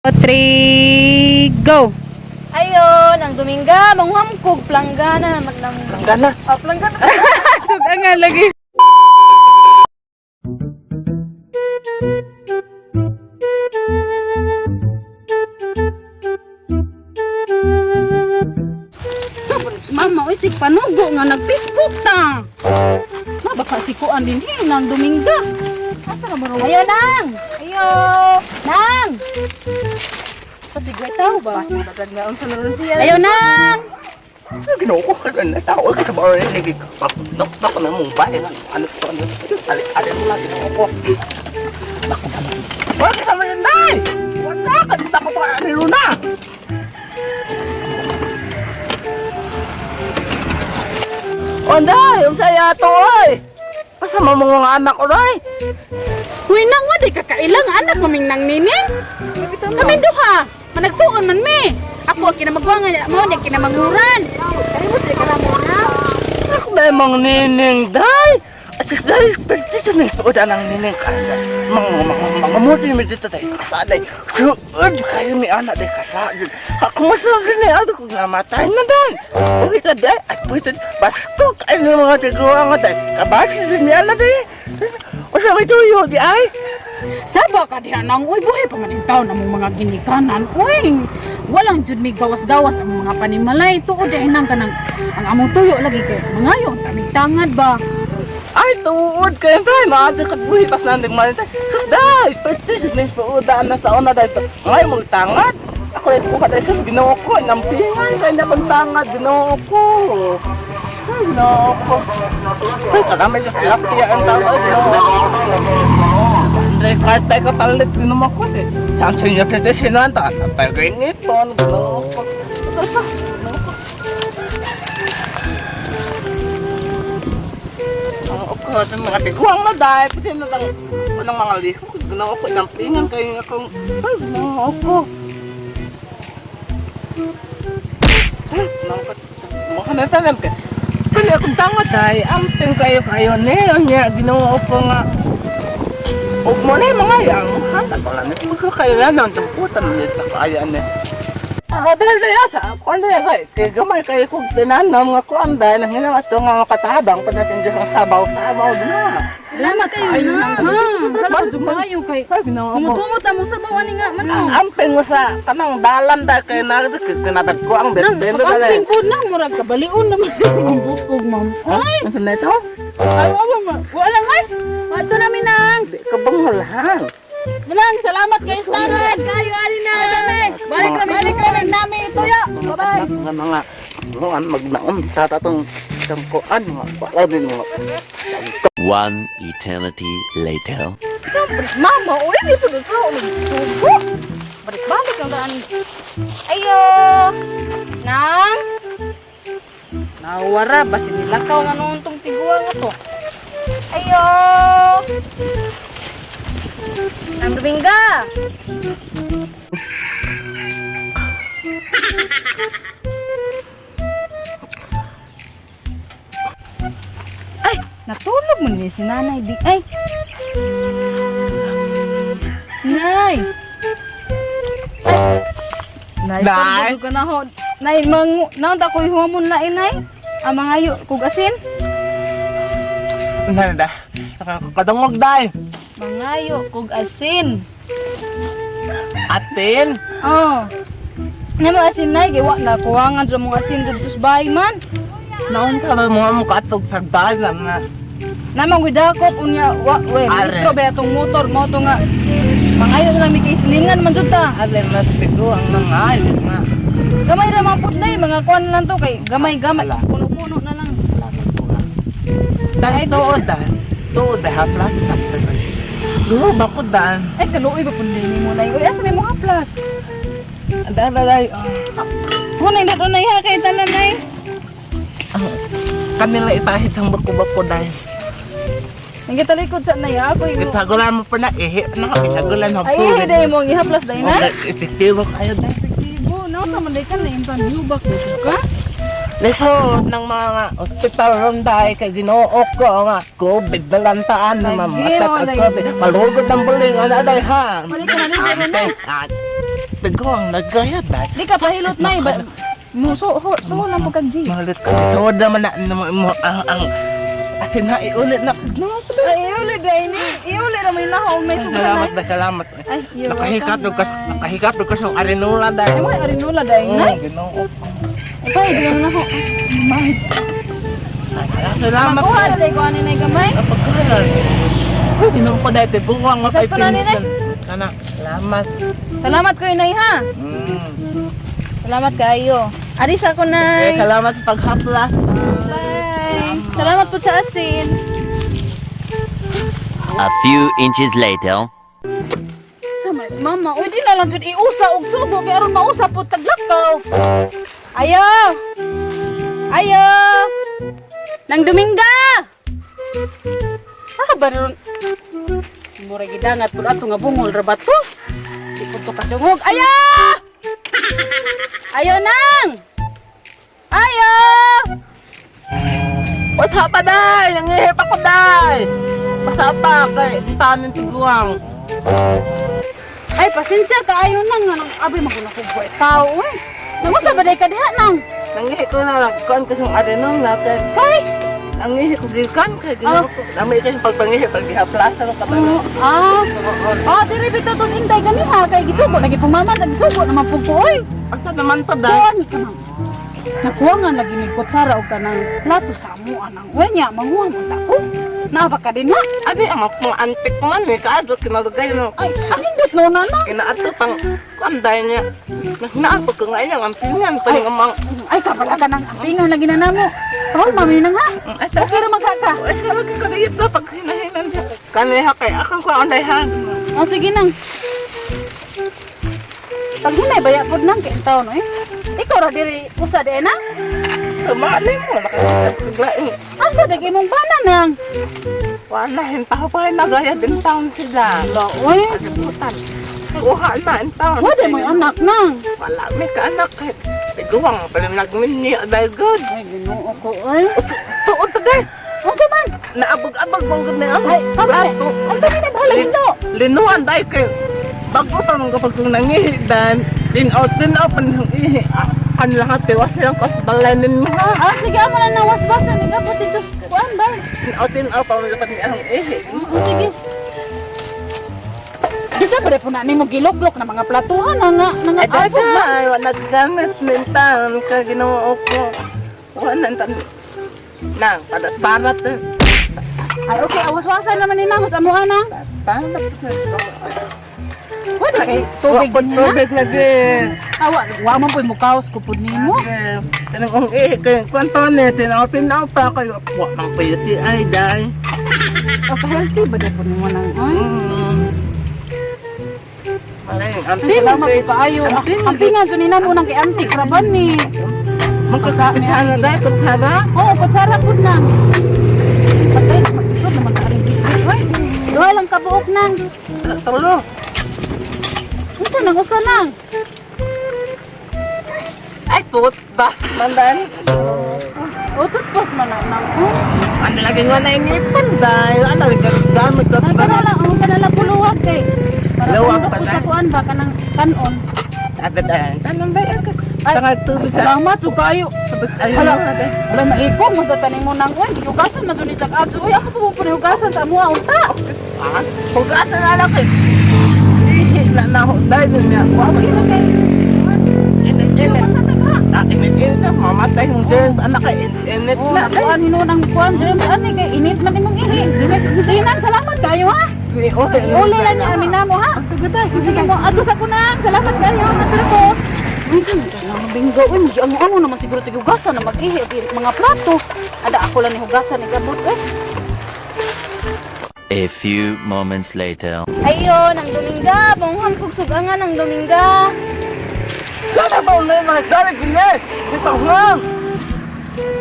Three, go! Ayon, ang Dominga, manghamkog, planggana naman ng. Planggana. Ah, planggana. Sug nga lagi. Mama, oy, sig panugo nga nag-Facebook ta. Ma, baka si Kuan din eh, nang Dominga. Asa na ba raw? Ayo, nang! Ayo! Nang! Pasigway tao ba? Ayo, nang! Ginoo ko na tao ka sa mga nigi. Nok nok na mong bahay nga ano to ano. Ali ali mo lang ginoo ko. Wala ka man day. Wala ka dito ko pa ano na. Onday, unsa ya to oy? Asa mo mga anak oy? Uy, nang wala ka kailang anak maming nang nining. Kami duha, managsuon man mi. Ako ang kinamagwangan, mo ni kinamanguran. Ay mo sila ka muna. Ako na mga nining day. At least dahil pwede na ito ang nining kaya. Mga mga mi dito tayo kasaday. Suod kayo ni anak day kasaday. Ako masakit ni anak ko namatay na day. Uwi ka day at pwede basto kayo ni mga tiguan nga day. Kabasi din ni anak day. O sa may tuyo di ay. Saba ka diha nang uy buhay pa man taon among mga ginikanan. Uy, walang jud mi gawas-gawas ang mga panimalay. Tuod dahil nang kanang ang among tuyo lagi kay mangayo tamig tangad ba. Ay, tuod kayo tayo. Maaga ka buhi pas nandig man tayo. Day, pwede siya na isuodaan na sa una dahil ngay magtangad. Ako rin po ka dahil sus, ginoo ko. Nampingan kayo na magtangad, ginoo ko. Ay, ginoo ko. Ay, kadamay ka tilapia ang tao. Ay, ginoo ko. Hindi, kahit tayo katalit, ginoo ko. Eh. Saan senior citizen na ito? Tayo kayo nito, ginoo ko. Ginoo ko. Ang ako, sa mga tiguang na dahil, pati na lang, unang mga liho, ginoo ko, nampingan kayo akong, ay, ginoo ko. Ay, ginoo ko, mukha na tanim ka. Kani akong tanga dahil, amping kayo kayo niyo niya, ginoo ko nga. Huwag mo na yung mga yang, hanta ko lang, magkakailan ng tumputan nito kaya niya. Ah, dahil dahil sa ako na kay kay gamay kay kog tinanom nga kuan dahil nang hinamat to nga makatabang pa natin dyan ang sabaw-sabaw na. Salamat kayo nang. Ha, salamat jud kayo kay. Ay, ginoo ko. Tumutumot ang sa bawa ni nga man. Amping mo sa kanang dalan dahil kay nagis kay kinatag ko ang Nang bendendo pag-amping dahil. po nang murag kabalion naman ang bukog ma'am. Ay, Ano na ito? ay wala ma. Wala ay. Ato namin nang. Di ka bangal ha. Manang, salamat guys, tanan. Kayo ari na. Balik kami, balik kami namin ituyo. Bye-bye. Mga mga mga magnaom sa tatong isang kuan mga wala din mga One eternity later. Siyempre, mama, uy, di po sa nagsugo. Balik-balik ang daan. Ayo. Nang. Nawara, basin nilakaw nga noon tong tiguan nga to. Ayo. Nang Dominga. Ay, natulog mo ni si nanay di. Ay, Nay! Ay! Nay, Nay! pagbudo ka na ho. Nay, mangu, naon ta ko'y humon na inay? Ang mga yu, kug asin? Ano na? Kadungog dahil. Mangayo, kug asin. Atin. Oh. Namo asin nay, kay wa na kuwangan sa mga asin dito sa bahay man. Naon ka ba mga mukatog sa dalan na? Namang gidakop unya wa we, Are. maestro ba atong motor mo to nga. Mangayo na lang mi kay silingan man jud ta. Alay mas tigo ang mga alin nga. Gamay ra man pud nay, mga kuan lang to kay gamay-gamay. Ala. Puno-puno na lang. Dahil tuod dahil. Tuod dahil haplas. Duho ba ko dahil? Ay, kaluoy ba pud ni mo nay? Uy, asa may mo haplas? Dahil dahil. Hunay na tunay ha kay tanan nay. Kanila itahit ang bako-bako dahil. Ang gitalikod sa nay ha, ako yung Itagulan mo pa na ihi na. Itagulan mo Ay, ay, dahil mo ang ihaplas dahil na. Epektibo kayo dahil. Epektibo, no? Sa manday ka na, impan yubak ka? Lisod ng mga ospital ron dahil kay ginoo ko nga. COVID na lantaan na Lagi, mamatay mo, ang lagi. COVID. Malugod ang buling. Ano dahil ha? Balik ka na rin, sir, Ate, Tiguang nagayat dai. Di ka pahilot na ba. Mo so ho, so lang po kag G. Mahalit ko. Tawad naman na mo ang atin na iulit na. No, Ay, iuli day ni. Iuli ra may nahong may suga salamat na. na salamat. Ay, you're Nakahikat welcome. ka nakahikat ka sa arinula dai. Ay mo arinula dai Oh, nay. Ginoo. Ay pa di na ho. Salamat. Makuha na day ko ani nay gamay. Ang pagkahalan. Uy, ginoo ko dai tiguang nga kay Sakto na ni, Nay. pinsan. Kana, salamat. Salamat ko inay ha. Salamat kaayo. Aris ako Eh, nay. salamat sa paghaplas. Bye. Salamat po sa asin. A few inches later. Sa mas mama, uy di na lang jud iusa og sugo kay aron mausa pud taglakaw. Ayo. Ayo. Nang Dominga. Ah, baron. Mura gidangat pud ato nga bungol ra ba to? Di pud to kadungog. Ayo! Ayo nang! Ayo! What's up, day? Nangihip ako, day! Pasapa kay tanin tiguang. Ay, pasensya ka ayo nang nga nang abi maguna ko buhay tao uy. Nangusa ba day ka diha nang? Nangihi ko na lang, kuan ko sa arinong na kay Kay! nangihi ko gikan kay ginoo ko. Lami kay pagpangihi pag gihaplasan ka ba. Oo, ah. Ah, diri bitaw tong inday ganiha kay gisugo lagi pumama sa gisugo naman pud ko oy. Asa naman to, day? Kuan ka nang. Nakuha nga lagi mig kutsara og kanang plato sa amo anang uy nya manguha man ta ko. Naa ba ka din ha? Abi ang mga antik man eh, kaadot kinagagay no. Ay, anindot no na na. Kinaato pang kuan day niya. Naako ko nga iyang ampingan pa ning amang. Ay, kabala ka nang ampingan lagi na namo. Tol, mami nang ha. Ay, Okay ra magka ka. Ay, sarap ko dito pag hinahinan siya. Kaniha kay akong kuan day ha. Oh, sige nang. Pag hinay baya pud nang kay taon eh. Ikaw ra diri usa di na. Sumali mo nakakaglain. Asa dag imong bana nang? Wala, hintaw pa nagaya din taon sila. Ala, oy. Kalimutan. Kuha na ang taon. Wala mo anak nang. Wala, may kaanak. Tiguang, palim nagminyo, dahil good. Ay, Ginoo ko ay. Tuod to day. Unsa man? Naabog-abog mong good na Ay, pamay. Ang dami na bahala hindo. Linuan dahil kay bago pa mong kapag kung nangihidan, din out pa nang ihi. Kan lahat, tiwas silang kasbalanin mo ha. Ah, sige amo lang na waswas na nigabot dito sa kuan ba. Din out pa mong kapag ang ihi. Oo, sige. Bisa ba po na nimo giluklok na mga platuhan na nga na nga Ay, abog ba? ay, wala naggamit mintan ka ginawa ko. Wala nang nang, parat eh. Ay, okay, awaswasan naman ni Nang, amo ana. Parat. Wala kay tubig Tubig na. tubig lagi. Awa, wa man po'y mukaos ko pud nimo. Tanong kong eh, kay kwanto ni, tinaw tinaw pa kayo. Wa mang payuti ay day. O healthy ba po nimo nang ay? Malay, Ay, ang salamat po kaayo. Ah, Ang pingan jud ni namo nang kay antik raban ni. Magkakapitana day, kutsara. Oo, kutsara pud nang. Patay na mag-isod naman ka aning bitbit. Uy, duha lang kabuok nang. Tulo. Unsa nang usa nang? Ay, put, bas, mandan. O toothbrush man na nang. Oh. Ano lagi nga na ingipon day. Ano lagi gamit ka Ay, para lang, ang kanala puluwag kay. Para Luwag kung pa sa na. kuan ba kanang kanon. Agad ay. Tanong day, agad. Tanga tubig sa Salamat jud kayo. Ayun. Hala, wala maikong mo sa tanim mo nang uy, gihugasan man jud ni Jack Abso. Uy, ako po mo hugasan sa amuha unta. Ah, hugasan na lang kay. Ihi na na ho day niya. Wa mo iro kay. Init init. Hugasan ta ka. Ah, init init na mamatay yung germs. Anak kay init init Oh, na. kuan hinuon ang kuan germs ani kay init man imong ihi. Sige nang, salamat kayo ha. Uli Uli lang ni amin namo ha. Sige mo, adto sa kunang. Salamat kayo. Sa ko. Unsa man dala mo binggo uy, medyo amo-amo naman siguro tigugasan na mag-ihi og mga plato. Ada ako lang ni hugasan ni gabot eh. A few moments later. Ayo, nang Dominga, banguhan kog sugangan ng Dominga. Kada ba na mga dari gini? Itong huwam.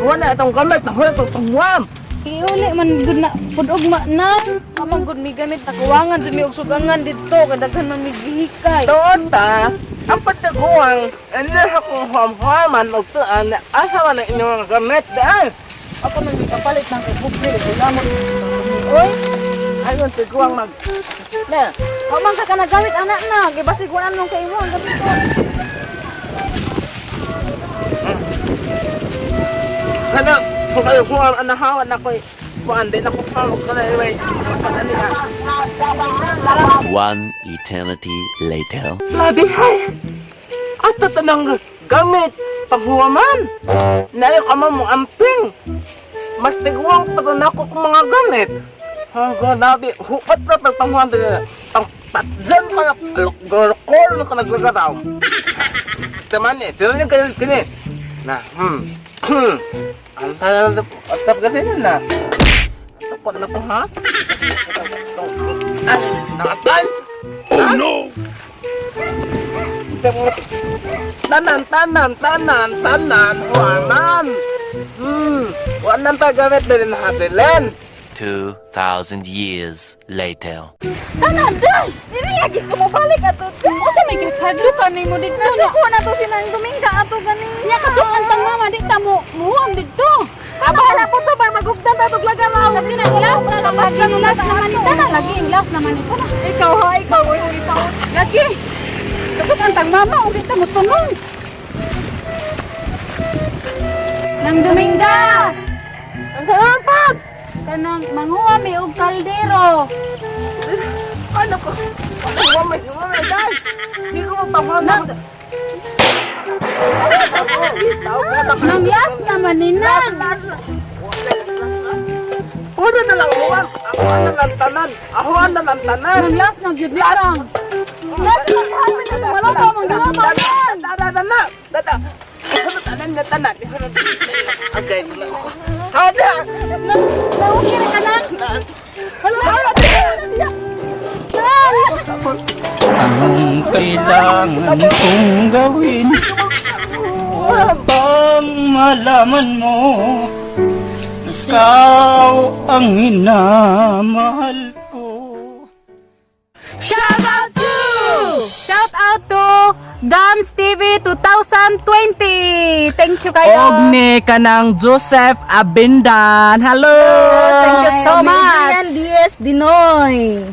Wala itong gamit na wala itong huwam. Iuli man gud na pud ugma na. Amang gud mi gamit nakuwangan jud mi og sugangan didto kay daghan man mi gihikay. Tuon ta, ang pataguang, hindi akong huwam-huwaman og tuan, asa man ang inyong gamit daan. Ako man may kapalit ng kay Bukri, kay gamot. Oy, Ayun, tiguang mag... Ne, Wa man ka kanagamit anak na, gibasig wala nung kay mo ang gamit ko. Kada, kung kayo kung ang anahawan na ko'y kuan din ako pa ka na anyway. Ano na? One eternity later. Lagi hay. At tatanang gamit panghuwaman. Nayo ka man mo amping. Mas tiguang pa na ako kung mga gamit. Hanggang nabi, hukat na pagpanghuwan din. Pang patlan ka na, alokol na ka naglagaraw. Taman eh, pero yung kayo kini. Na, Ang tayo, at tap gasin na. Tapos na ko ha? Ah, nakatan! Oh no! Tanan, tanan, tanan, tanan, wanan. Wanan ta gamit na rin hatilen. 2,000 years later. Tanan, day! Dili lagi ko mobalik ato. Unsa may gikadlo ka nimo didto na? Nasuko na to sinang Dominga ato gani. Nya kasukan tang mama di ta mo muam didto. Aba na po to bar magugdan ta tug laga mao. Lagi na last na naman ni last naman ni tanan lagi ang last naman ni tanan. Ikaw ha, ikaw uy uy pa. Lagi. Kasukan tang mama ug di ta mo tunong. Nang Dominga. Ang salamat! Kanang manguha mi og kaldero. Ano ko? Ano wamay, wamay, day! Hindi ko mapanghuwan. Nang last naman ni nang. Una na lang, huwan. Ahuan na lang tanan. Ahuan na lang tanan. Nang last na gyud ni lang. Last na malo pa mong duha pa. Da, da, da, da, da, da. Tanan na tanan. Okay. Hada! Na okay ra ka nang. Hala. Anong kailangan kong gawin upang malaman mo ikaw ang minamahal ko? Shout out to Shout out to Dams TV 2020. Thank you kayo. Og ni kanang Joseph Abindan. Hello. Thank you so much. Adrian Diaz Dinoy.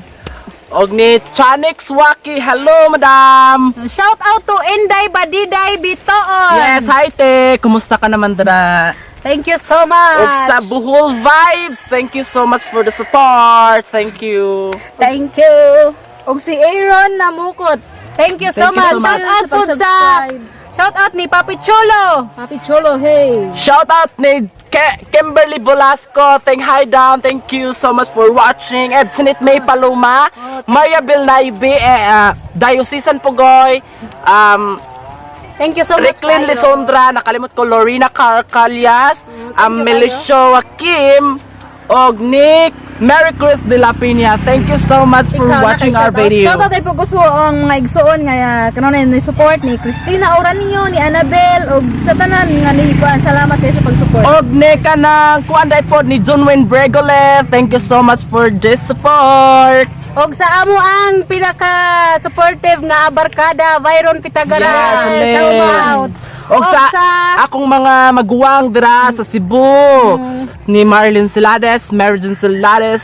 Og ni Chanix Waki. Hello, madam. Shout out to Inday Badiday Bitoon. Yes, hi te. Kumusta ka naman dra? Thank you so much. Og sa Bohol Vibes, thank you so much for the support. Thank you. Thank you. Og si Aaron Namukot. Thank you so Thank you much. so much. Shout out po sa pag-subscribe. Shout out ni Papi Cholo. Papi Cholo, hey. Shout out ni Kimberly Bolasco. Thank hi down. Thank you so much for watching. Ed Sinit May Paloma, Maria Belnaibe, Diocesan Pugoy, Thank you so much. Ricklin kayo. Lisondra, nakalimot ko Lorena Carcalias, Melisho Joaquim, og Nick, Mary Chris de la Peña. Thank you so much for Ikaw na watching kay our shout out. video. Shout out ay po gusto ang mga igsuon nga kanon ni support ni Christina Oranio, ni Annabel ug sa tanan nga ni kuan. Salamat kayo sa pag-support. Og ni kanang kuan dai pod ni John Wayne Bregole. Thank you so much for this support. Og sa amo ang pinaka supportive nga barkada Byron Pitagaran. Yes, Lynn. Shout out. Og sa akong mga maguwang dira sa Cebu ni Marlene Silades, Margin Silades.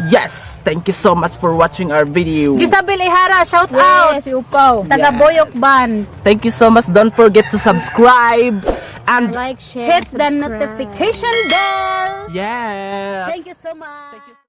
Yes, thank you so much for watching our video. Gisabel Ihara, shout out. Yes, si Upaw. Taga Boyok Ban. Thank you so much. Don't forget to subscribe and Like, share, Hit the notification bell. yeah. Thank you so much.